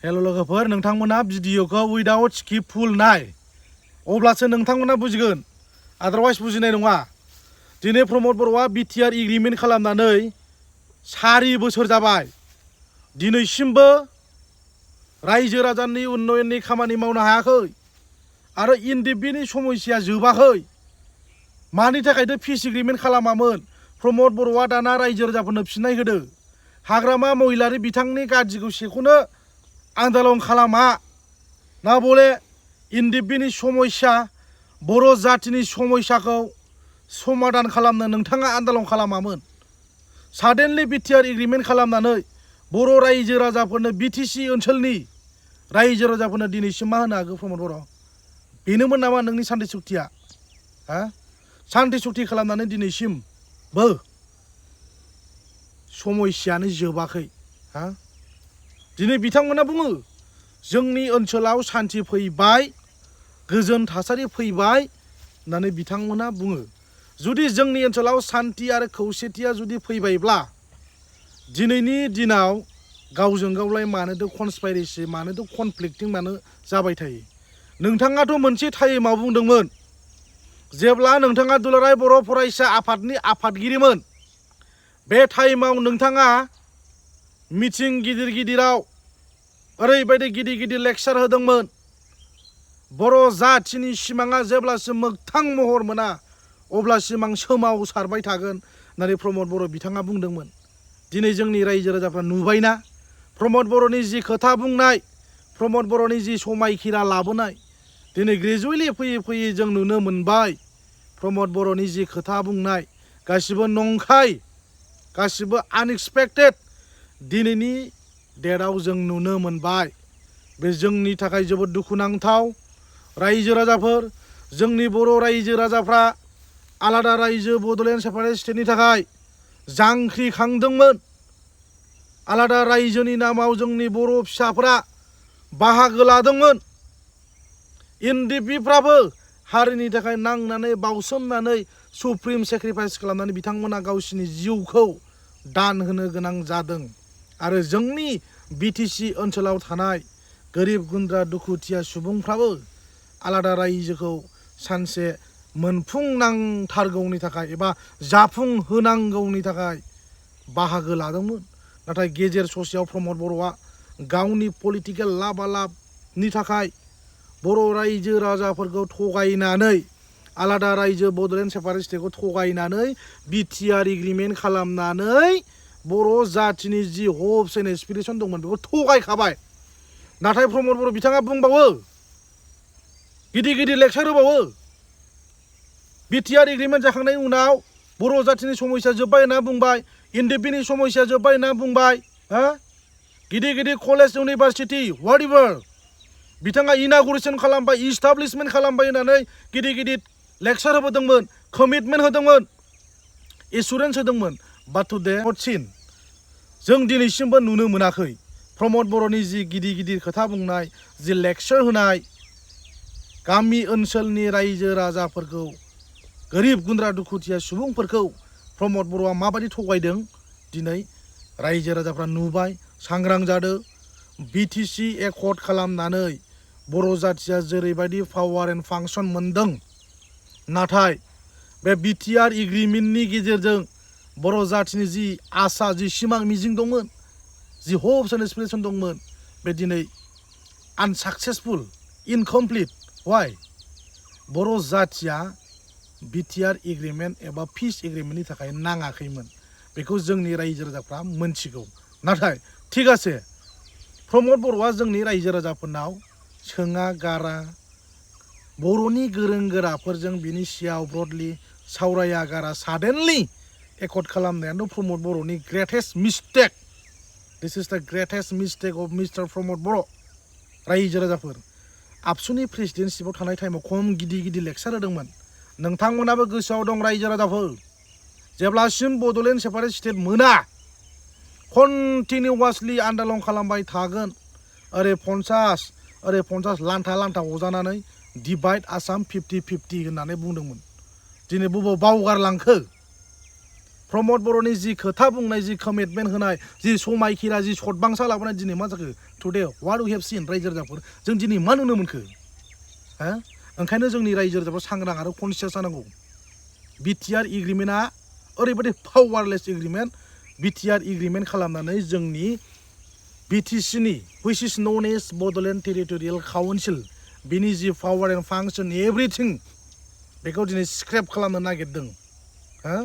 हेल' लोगोफोर नोंथांमोना भिडिअखौ उइदाउट स्किप फुल नाय अब्लासो नोंथांमोना बुजिगोन आदारवाइज बुजिनाय नङा। दिनै प्रमद बर'आ बिटिआर एग्रिमेन्ट खालामनानै 4 बोसोर जाबाय। दिनैसिमबो रायजो राजानि उन्नयननि खामानि मावनो हायाखै आरो इनडिपिनि समस्या जोबाखै। मानि थाखायथ' पिस एग्रिमेन्ट खालामामोन? प्रमद बर'आ दाना रायजो राजाफोरनो फिननाय होदो। हाग्रामा महिलारि बिथांनि गाज्रिखौ सेख'नो आन्दोलन खालामा ना बले इनडिपिनि समस्या बर' जातिनि समस्याखौ समाधान खालामनो नोंथाङा आन्दोलन खालामामोन? साडेनलि बिटिआर एग्रिमेन्ट खालामनानै बर' रायजो राजाफोरनो बिटिसि ओनसोलनि रायजो राजाफोरनो दिनैसिम मा होनो हागौ प्रमद बर'? बेनोमोन नामा नोंनि सान्थि सुक्तिया? सान्थि सुक्ति खालामनानै दिनैसिमबो समस्यानो जोबाखै। दिनै बिथांमोना बुङो जोंनि ओनसोलाव सान्थि फैबाय, गोजोन थासारि फैबाय होननानै बिथांमोना बुङो। जुदि जोंनि ओनसोलाव सान्थि आरो खौसेथिया जुदि फैबायब्ला दिनैनि दिनाव गावजों गावलाय मानोथो कनस्पाइरेसि, मानोथो कनफ्लिक्टिं मानो जाबाय थायो? नोंथाङाथ' मोनसे टाइमाव बुंदोंमोन जेब्ला नोंथाङा दुलाराय बर' फरायसा आफादनि आफादगिरिमोन, बे टाइमाव नोंथाङा मिथिं गिदिर गिदिराव ओरैबायदि गिदिर गिदिर लेक्सार होदोंमोन, बर' जातिनि सिमाङा जेब्लासिम मोगथां महर मोना अब्लासिम आं सोमावसारबाय थागोन होननानै प्रमद बर' बिथाङा बुंदोंमोन। दिनै जोंनि रायजो राजाफ्रा नुबायना प्रमद बर'नि जि खोथा बुंनाय, प्रमद बर'नि जि समायखिरा लाबोनाय, दिनै ग्रेजुवेलि फैयै फैयै जों नुनो मोनबाय प्रमद बर'नि जि खोथा बुंनाय गासिबो नंखाय, गासिबो आनएक्सपेक्टेड दिनैनि डेटआव जों नुनो मोनबाय। बे जोंनि थाखाय जोबोद दुखुनांथाव। रायजो राजाफोर, जोंनि बर' रायजो राजाफ्रा आलादा रायजो बड'लेण्ड सेपारेट स्टेटनि थाखाय जांख्रिखांदोंमोन। आलादा रायजोनि नामाव जोंनि बर' फिसाफोरा बाहागो लादोंमोन। इनडिपिफ्राबो हारिनि थाखाय नांनानै बावसोमनानै सुप्रिम सेक्रिफाइस खालामनानै बिथांमोना गावसिनि जिउखौ दान होनो गोनां जादों। आरो जोंनि बिटिसि ओनसोलाव थानाय गोरिब गुन्द्रा दुखुथिया सुबुंफ्राबो आलादा रायजोखौ सानसे मोनफुंनांथारगौनि थाखाय एबा जाफुंहोनांगौनि थाखाय बाहागो लादोंमोन। नाथाय गेजेर ससेयाव प्रमद बर'आ गावनि पलिटिकेल लाबालाबनि थाखाय बर' रायजो राजाफोरखौ थगायनानै, आलादा रायजो बड'लेण्ड सेपारेट स्टेटखौ थगायनानै बिटिआर एग्रिमेन्ट खालामनानै बर' जातिनि जि हप्स एन्ड एसपिरेसन दंमोन बेखौ थगायखाबाय। नाथाय प्रमद बर' बिथाङा बुंबावो, गिदिर गिदिर लेक्सार होबावो, बिटिआर एग्रिमेन्ट जाखांनायनि उनाव बर' जातिनि समस्या जोब्बाय होनना बुंबाय, इनडिपिनि समस्या जोब्बाय होनना बुंबाय। गिदिर गिदिर कलेज इउनिभारसिटि व्हाटएभार बिथाङा इनागुरेसन खालामबाय, इस्टाब्लिशमेन्ट खालामबाय होननानै गिदिर गिदिर लेक्सार होबोदोंमोन, कमिटमेन्ट होदोंमोन, एसुरेन्स होदोंमोन। बाट टुडे नट सिन। जों दिनैसिमबो नुनो मोनाखै प्रमद बर'नि जि गिदिर गिदिर खोथा बुंनाय, जि लेक्सार होनाय, गामि ओनसोलनि रायजो राजाफोरखौ, गोरिब गुन्द्रा दुखुथिया सुबुंफोरखौ प्रमद बर'आ माबायदि थगायदों दिनै रायजो राजाफ्रा नुबाय, सांग्रां जादों। बिटिसि एकर्ड खालामनानै बर' जातिया जेरैबायदि पावार एन्ड फांसन मोनदों, नाथाय बे बिटिआर एग्रिमेन्टनि गेजेरजों बर' जातिनि जि आसा, जि सिमां मिजिं दंमोन, जि हप्स एन्ड एसपिरेसन दंमोन, बे दिनै आनसाक्सेसफुल, इनकमप्लिट। वाइ? बर' जातिया बिटिआर एग्रिमेन्ट एबा पिस एग्रिमेन्टनि थाखाय नाङाखैमोन। बेखौ जोंनि रायजो राजाफ्रा मोनथिगौ। नाथाय थिग आसे, प्रमद बर'आ जोंनि रायजो राजाफोरनाव सोङा गारा, बर'नि गोरों गोराफोरजों बिनि सिगाङाव ब्रडलि सावराया गारा साडेनलि एकर्ड खालामनायानो प्रमद बर'नि ग्रेटेस्ट मिस्टेक। दिस इज द greatest mistake of mister Pramod बर'। रायजो राजाफोर, आबसुनि प्रेसिडेन्टशिपआव थानाय टाइमाव खम गिदिर गिदिर लेक्सार होदोंमोन। नोंथांमोनाबो गोसोआव दं रायजो राजाफोर, जेब्लासिम बड'लेण्ड सेपारेट स्टेट मोना कन्टिनिउवासलि आन्दोलन खालामबाय थागोन। ओरै 50 लान्था लान्था हजानानै डिभाइड आसाम 50-50 होननानै बुंदोंमोन। दिनै बबाव बावगारलांखो? प्रमद बर'नि जि खोथा बुंनाय जि कमिटमेन्ट होनाय जि समायखिरा जि सतबांसा लाबोनाय दिनै मा जाखो today what we have seen रायजो राजाफोर जों दिनै मा नुनो मोनखो हा ओंखायनो जोंनि रायजो राजाफोर सांग्रां आरो कनसियास जानांगौ बिटिआर एग्रिमेन्टआ ओरैबायदि पावारलेस एग्रिमेन्ट बिटिआर एग्रिमेन्ट खालामनानै जोंनि बिटिसिनि which is known as Bodoland territorial council बिनि जि पावार एन्ड फांसन एभ्रिथिं बेखौ दिनै स्क्रेप खालामनो नागिरदों हा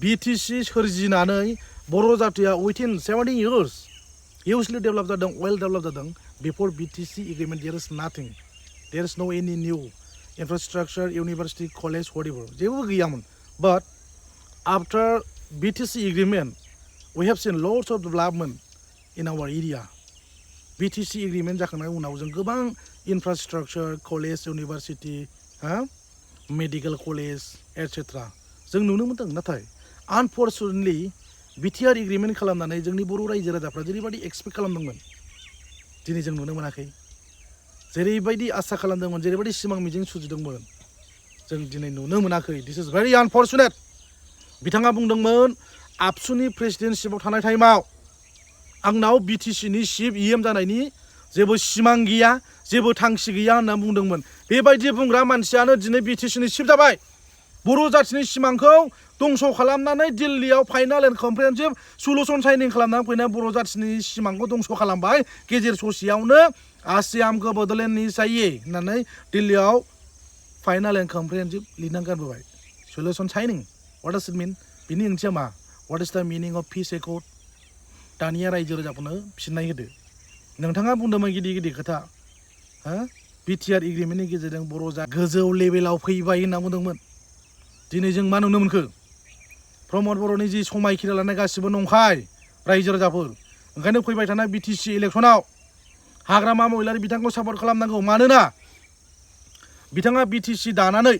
बिटिसि सोरजिनानै बर' जातिया उइथिन 17 years हिउजलि डेभेलप जादों वेल डेभेलप जादों before BTC agreement there is nothing there is no any new infrastructure university college whatever जेबो गैयामोन but after BTC agreement we have seen lots of development in our area BTC agreement जाखांनायनि उनाव जों गोबां infrastructure college university हा medical college etcetera जों नुनो मोनदों नाथाय आनफर्चुनेटलि बिटिआर एग्रिमेन्ट खालामनानै जोंनि बर' रायजो राजाफ्रा जेरैबायदि एक्सपेक्ट खालामदोंमोन दिनै जों नुनो मोनाखै जेरैबायदि आसा खालामदोंमोन जेरैबायदि सिमां मिजिं सुजुदोंमोन जों दिनै नुनो मोनाखै दिस इज भेरि आनफर्चुनेट बिथाङा बुंदोंमोन आबसुनि प्रेसिडेन्टशिपआव थानाय टाइमाव आंनाव बिटिसिनि चिफ इएम जानायनि जेबो सिमां गैया जेबो थांखि गैया होनना बुंदोंमोन बेबायदि बुंग्रा मानसियानो दिनै बिटिसिनि चिफ जाबाय बर' जातिनि सिमांखौ दंस' खालामनानै दिल्लीयाव final and comprehensive solution shining खालामनानै फैनाय बर' जातिनि सिमांखौ दंस' खालामबाय गेजेर ससेयावनो आसियामखौ बड'लेण्डनि जायो होननानै दिल्लीयाव फाइनाल एन्ड कम्प्रिहेन्सिभ लिरनानै गारबोबाय solution signing what does it mean बिनि ओंथिया मा व्हाट इज द मिनिं अफ पिस एकर्ड दानिया रायजो राजाफोरनो फिननाय होदो नोंथाङा बुंदोंमोन गिदिर गिदिर खोथा हा बिटिआर एग्रिमेन्टनि गेजेरजों बर' जा गोजौ लेभेलाव फैबाय होनना बुंदोंमोन दिनै जों मा नुनो मोनखो प्रमद बर'नि जि समायखिरा लानाय गासिबो नंखाय रायजो राजाफोर ओंखायनो फैबाय थानाय बिटिसि इलेक्सनाव हाग्रामा महिलारि बिथांखौ सापर्ट खालामनांगौ मानोना बिथाङा बिटिसि दानानै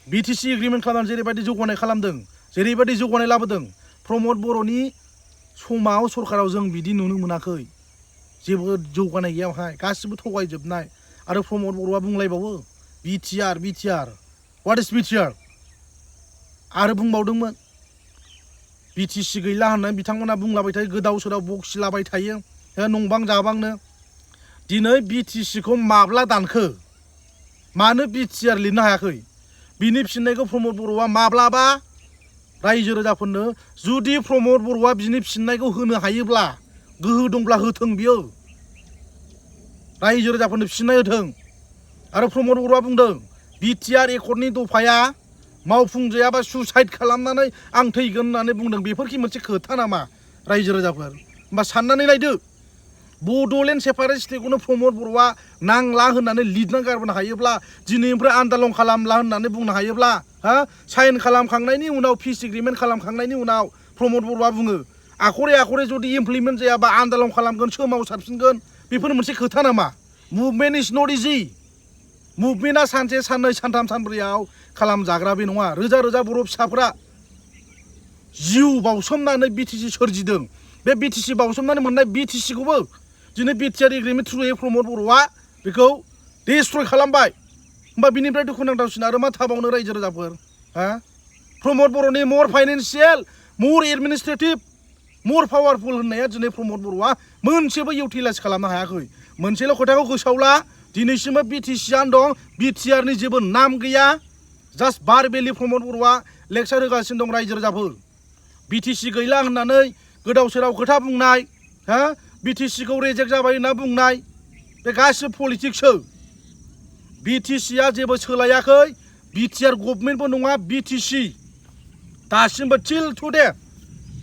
बिटिसि एग्रिमेन्ट खालामनानै जेरैबायदि जौगानाय खालामदों जेरैबायदि जौगानाय लाबोदों प्रमद बर'नि समाव सरकाराव जों बिदि नुनो मोनाखै जेबो जौगानाय गैया बेवहाय गासिबो थगायजोबनाय आरो प्रमद बर'आ बुंलायबावो बिटिआर व्हाट इज बिटिआर आरो बुंबावदोंमोन बिटिसि गैला होननानै बिथांमोना बुंलाबाय थायो गोदाव सोराव बखिलाबाय थायो नंबां जाबांनो दिनै बिटिसिखौ माब्ला दानखो मानो बिटिआर लिरनो हायाखै बिनि फिननायखौ प्रमद बर'आ माब्लाबा रायजो राजाफोरनो जुदि प्रमद बर'आ बिनि फिननायखौ होनो हायोब्ला गोहो दंब्ला होथों बियो रायजो राजाफोरनो फिननाय होथों आरो प्रमद बर'आ बुंदों बिटिआर एकर्डनि दफाया मावफुंजायाबा सुसाइड खालामनानै आं थैगोन होननानै बुंदों बेफोरखि मोनसे खोथा नामा रायजो राजाफोर होमबा साननानै नायदो बड'लेण्ड सेपारेट स्टेटखौनो प्रमद बर'आ नांला होननानै लिरना गारबोनो हायोब्ला दिनैनिफ्राय आन्दालन खालामला होननानै बुंनो हायोब्ला हा साइन खालामखांनायनि उनाव पिस एग्रिमेन्ट खालामखांनायनि उनाव प्रमद बर'आ बुङो आखरे जुदि इमप्लिमेन्ट जायाबा आन्दालन खालामगोन सोमावसारफिनगोन बेफोर मोनसे खोथा नामा मुभमेन्ट इज नट इजि मुभमेन्टआ सानसे साननै सानथाम सानब्रैयाव खालामजाग्रा बे नङा रोजा रोजा बर' फिसाफोरा जिउ बावसोमनानै बिटिसि सोरजिदों बे बिटिसि बावसोमनानै मोननाय बिटिसिखौबो दिनै बिटिआर एग्रिमेन्ट थ्रुयै प्रमद बर'आ बेखौ डिस्ट्रय खालामबाय होमबा बिनिफ्राय दुखुनांथावसिन आरो मा थाबावनो रायजो राजाफोर हा प्रमद बर'नि मर फाइनेन्सियेल मर एडमिनिस्ट्रेटिभ मर पावारफुल होननाया दिनै प्रमद बर'आ मोनसेबो इउटिलाइज खालामनो हायाखै मोनसेल' खोथाखौ गोसोआवला दिनैसिमबो बिटिसिआनो दं बिटिआरनि जेबो नाम गैया जास्ट बारबेलि प्रमद बर'आ लेक्सार होगासिनो दं रायजो राजाफोर बिटिसि गैला होननानै गोदाव सोराव खोथा बुंनाय हा बिटिसिखौ रिजेक्ट जाबाय होनना बुंनाय बे गासिबो पलिटिक्ससो बिटिसिआ जेबो सोलायाखै बिटिआर गभर्नमेन्टबो नङा बिटिसि दासिमबो टिल टुडे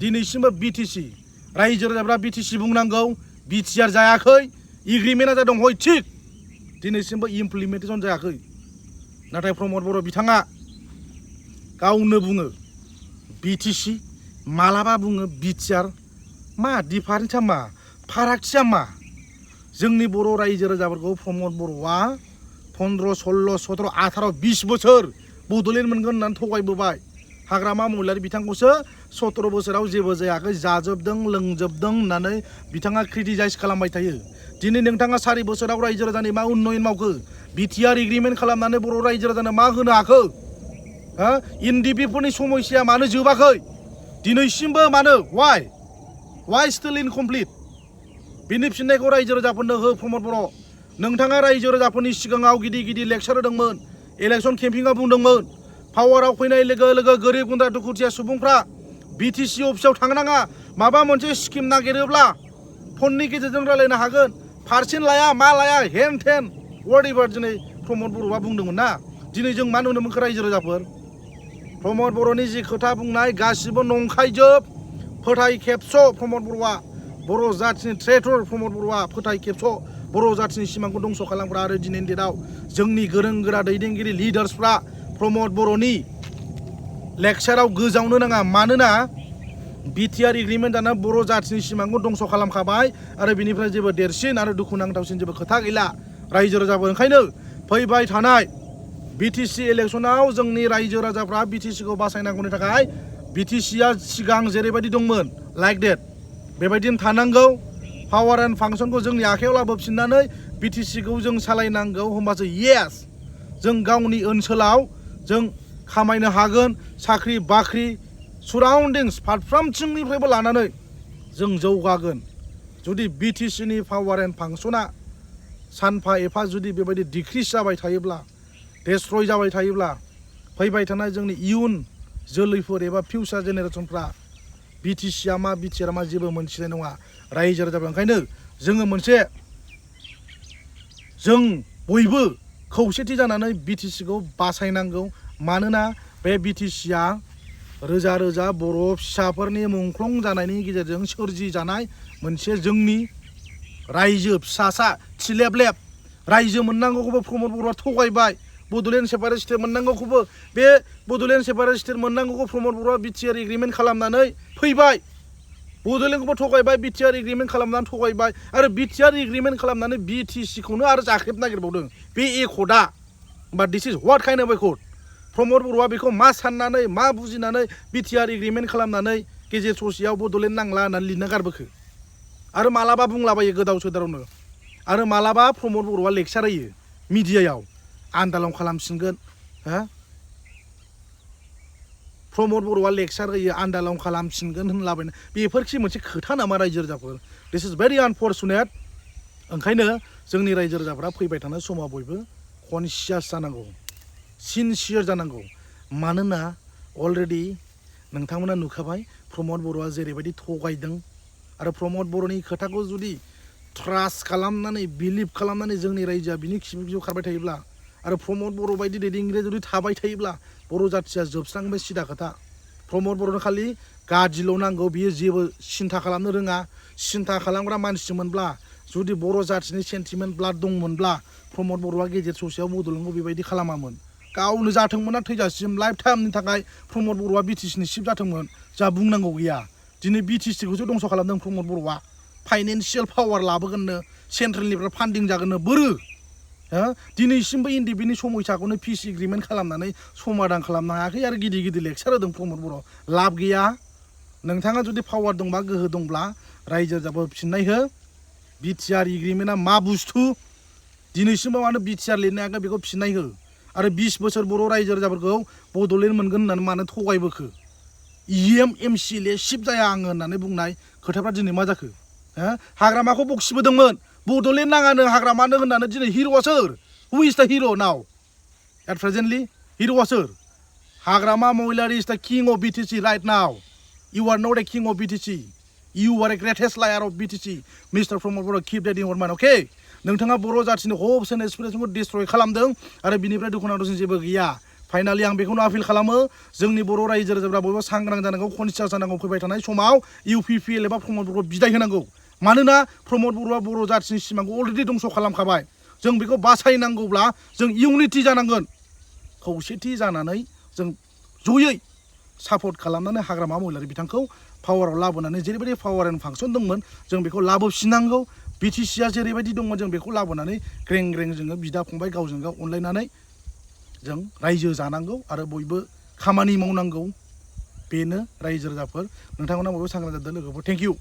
दिनैसिमबो बिटिसि रायजो राजाफ्रा बिटिसि बुंनांगौ बिटिआर जायाखै एग्रिमेन्टआ जादों हय थिग दिनैसिमबो इमप्लिमेन्टेसन जायाखै नाथाय प्रमद बर' बिथाङा गावनो बुङो बिटिसि मालाबा बुङो बिटिआर मा डिफारेन्सआ मा फारागथिया मा जोंनि बर' रायजो राजाफोरखौ प्रमद बर'आ 15, 16, 17, 18, 20 बोसोर बड'लेण्ड मोनगोन होननानै थगायबोबाय हाग्रामा महिलारि बिथांखौसो 17 बोसोराव जेबो जायाखै जाजोबदों लोंजोबदों होननानै बिथाङा क्रिटिसाइज खालामबाय थायो दिनै नोंथाङा 4 बोसोराव रायजो राजानि मा उन्नयन मावखो बिटिआर एग्रिमेन्ट खालामनानै बर' रायजो राजानो मा होनो हाखो हा एनडिपिफोरनि समस्याया मानो जोबाखै दिनैसिमबो मानो why still incomplete बिनि फिननायखौ रायजो राजाफोरनो हो प्रमद बर' नोंथाङा रायजो राजाफोरनि सिगाङाव गिदिर लेक्सार होदोंमोन इलेक्शन केम्पिंआव बुंदोंमोन पावाराव फैनाय लोगो लोगो गोरिब गुन्द्रा दुखुथिया सुबुंफ्रा BTC अफिसाव थांनाङा माबा मोनसे स्किम नागिरोब्ला फननि गेजेरजों रायलायनो हागोन पार्सेन्ट लाया मा लाया हेन टेन whatever दिनै प्रमद बर'आ बुंदोंमोन ना दिनै जों मा नुनो मोनखो रायजो राजाफोर प्रमद बर'नि जि खोथा बुंनाय गासिबो नंखायजोब फोथाय खेबस' प्रमद बर'आ बर' जाथिनि ट्रेटर प्रमद बर'आ फोथाय खेबस' बर' जाथिनि सिमांखौ दंस' खालामग्रा आरो दिनैनि डेटआव जोंनि गोरों गोरा दैदेनगिरि लिडार्सफ्रा प्रमद बर'नि लेक्साराव गोजावनो नाङा मानोना BTR एग्रिमेन्ट जाना बर' जाथिनि सिमांखौ दंस' खालामखाबाय आरो बिनिफ्राय जेबो देरसिन आरो दुखुनांथावसिन जेबो खोथा गैला रायजो राजाफोर ओंखायनो फैबाय थानाय BTC इलेक्शनाव जोंनि रायजो राजाफ्रा BTCखौ बासायनांगौनि थाखाय BTCआ सिगां जेरैबायदि दंमोन लाइक डेट बेबायदिनो थानांगौ पावार एन्ड फांसनखौ जोंनि आखायाव लाबोफिननानै BTCखौ जों सालायनांगौ होमबासो येस जों गावनि ओनसोलाव जों खामायनो हागोन साख्रि बाख्रि सुराउन्डिंस फारफ्रोमथिंनिफ्रायबो लानानै जों जौगागोन जुदि BTCनि पावार एन्ड फांसना सानफा एफा जुदि बेबायदि डिक्रिस जाबाय थायोब्ला डेस्ट्रय जाबाय थायोब्ला फैबाय थानाय जोंनि इयुन जोलैफोर एबा फिउचार जेनेरेसनफ्रा BTCआ मा BTR मा जेबो मोनथिनाय नङा रायजो राजाफोर ओंखायनो जोङो मोनसे जों बयबो खौसेथि जानानै BTCखौ बासायनांगौ मानोना बे BTCआ रोजा रोजा बर' फिसाफोरनि मुंख्लं जानायनि गेजेरजों सोरजि जानाय मोनसे जोंनि रायजो फिसासा थिलेबलेब रायजो मोननांगौखौबो प्रमद बर'आ थगायबाय बड'लेण्ड सेपारेट स्टेट मोननांगौखौबो बे बड'लेण्ड सेपारेट स्टेट मोननांगौखौ प्रमद बर'आ BTR एग्रिमेन्ट खालामनानै फैबाय बड'लेण्डखौबो थगायबाय BTR एग्रिमेन्ट खालामनानै थगायबाय आरो BTR एग्रिमेन्ट खालामनानै BTCखौनो आरो जाख्रेब नागिरबावदों बे एकर्डआ बा दिस इज व्हाट काइन्ड अफ एकर्ड प्रमद बर'आ बेखौ मा साननानै मा बुजिनानै BTR एग्रिमेन्ट खालामनानै गेजेर ससेयाव बड'लेण्ड नांला होननानै लिरना गारबोखो आरो मालाबा बुंलाबायो गोदाव सोदावनो आरो मालाबा प्रमद बर'आ लेक्सार होयो मिडियायाव आन्दालन खालामफिनगोन हा प्रमद बर'आ लेक्सार होयो आन्दालन खालामफिनगोन होनलाबायनो बेफोरखि मोनसे खोथा नामा रायजो राजाफोर दिस इज भेरि आनफर्चुनेट ओंखायनो जोंनि रायजो राजाफ्रा फैबाय थानाय समाव बयबो कनसियास जानांगौ सिनसियार जानांगौ मानोना अलरेडि नोंथांमोना नुखाबाय प्रमद बर'आ जेरैबायदि थगायदों आरो प्रमद बर'नि खोथाखौ जुदि ट्रास्ट खालामनानै बिलिभ खालामनानै जोंनि रायजोआ बिनि खिबु खारबाय थायोब्ला आरो प्रमद बर' बायदि दैदेनगिरिया जुदि थाबाय थायोब्ला बर' जाथिया जोबस्रांबाय सिदा खोथा प्रमद बर'नो खालि गाज्रिल' नांगौ बियो जेबो सिन्था खालामनो रोङा सिन्था खालामग्रा मानसिमोनब्ला जुदि बर' जाथिनि सेन्टिमेन्ट ब्लाड दंमोनब्ला प्रमद बर'आ गेजेर ससेयाव बड'लेण्डखौ बेबायदि खालामामोन गावनो जाथोंमोन ना थैजासिम लाइफ टाइमनि थाखाय प्रमद बर'आ BTCनि चिफ जाथोंमोन जा बुंनांगौ गैया दिनै BTCखौसो दंस' खालामदों प्रमद बर'आ फाइनेन्सियेल पावार लाबोगोननो सेन्ट्रेलनिफ्राय फान्डिं जागोननो बोरो दिनैसिमबो इन्डिपेन्डेन्ट समयसाखौनो पिस एग्रिमेन्ट खालामनानै समाधान खालामनो हायाखै आरो गिदिर लेक्सार होदों प्रमद बर' लाब गैया नोंथाङा जुदि पावार दंबा गोहो दंब्ला रायजो राजाफोर फिननाय हो BTR एग्रिमेन्टआ मा बुस्थु दिनैसिमबो मानो BTR लिरनो हायाखै बेखौ फिननाय हो आरो 20 बोसोर बर' रायजो राजाफोरखौ बड'लेण्ड मोनगोन होननानै मानो थगायबोखो MCLA शिप जाया आङो होननानै बुंनाय खोथाफ्रा दिनै मा जाखो हाग्रामाखौ बखिबोदोंमोन बड'लेण्ड नाङानो हाग्रामानो होननानै दिनै हिर'आ सोर हु इज द हिर' नाउ एट प्रेजेन्टलि हिर'आ सोर हाग्रामा Mohilary is the king of BTC right now you are not a king of BTC you are a greatest liar of BTC mister Pramod Boro' keep that in your mind okay नोंथाङा बर' जाथिनि हप्स and एसपिरेसनखौ destroy खालामदों आरो बिनिफ्राय दुखुनांथावसिन जेबो गैया finally आं बेखौनो आपिल खालामो जोंनि बर' रायजो राजाफ्रा बयबो सांग्रां जानांगौ कनसियास जानांगौ फैबाय थानाय समाव UPPL एबा प्रमद बर'खौ बिदाय होनांगौ मानोना प्रमद बर'आ बर' जाथिनि सिमांखौ अलरेडि दंस' खालामखाबाय जों बेखौ बासायनांगौब्ला जों इउनिटि जानांगोन खौसेथि जानानै जों जयै सापर्ट खालामनानै हाग्रामा महिलारि बिथांखौ पावाराव लाबोनानै जेरैबायदि पावार एन्ड फांसन दंमोन जों बेखौ लाबोफिननांगौ BTCआ जेरैबायदि दंमोन जों बेखौ लाबोनानै ग्रें ग्रें जोङो बिदा फंबाय गावजों गाव अनलायनानै जों रायजो जानांगौ आरो बयबो खामानि मावनांगौ बेनो रायजो राजाफोर नोंथांमोना बयबो सांग्रां जादों लोगोफोर थेंक इउ